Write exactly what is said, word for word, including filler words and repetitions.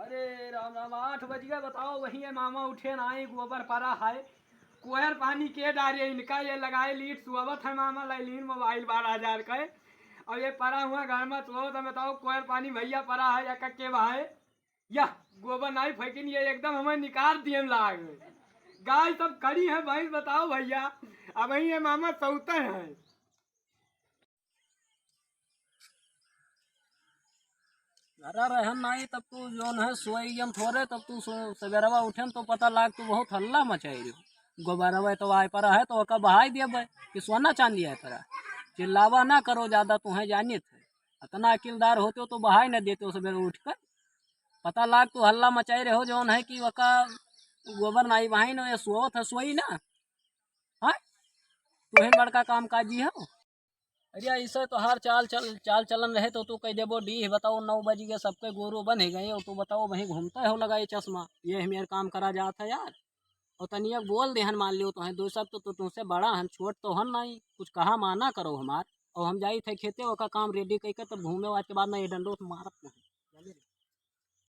अरे राम राम, आठ बज गए, बताओ, वही है मामा उठे ना, आई गोबर परा है, कोयर पानी के डारे इनका, ये लगाए लीट सुअवत है मामा, लैलीन मोबाइल बारह हजार का है, और ये परा हुआ घर में सुअवत है, बताओ, कोयर पानी भैया परा है या कक्के बहाए, या गोबर नहीं फेंकिन, ये एकदम हमें निकाल दिए लाग। गाय सब खड़ी है, भैंस बताओ भैया, अब वही ये मामा सौते हैं। घरा रहन नाई, तब तू जौन है सोई जम थोरे, तब तू सो-, सवेरवा उठेन तो पता लाग तू बहुत हल्ला मचाई रही। गोबरवा तो आए पर है तो ओका बहाई दिया भाई कि सोना चांदी आए पर है। चिल्लावा ना करो ज्यादा, तुम्हें जानित है। इतना अकिलदार होते हो तो बहाई न देते हो सवेरे उठ कर। पता लाग तू हल्ला मचाई रहे हो जौन है कि ओका गोबर नाई बहाई न, ये सोवत है सोई ना। हाँ, तुम्हें बड़का काम काजी हो। अरे ऐसे तोहार चाल चल, चाल चलन रहे तो तू कह देबो डीह बताओ नौ बज गए, सबके गोरू बन ही गए, और तू बताओ वहीं घूमता हो लगाई चश्मा, ये हमें काम करा जात है यार। और तनिया बोल देहन मान लियो तो हैं, दो सब तो, तो तुमसे बड़ा हन, छोट तो हन नहीं, कुछ कहा माना करो हमार। और हम जाई थे खेते, ओका काम रेडी कई के तब घूमे, आज के बाद ना ये डंडो से मारत नहीं।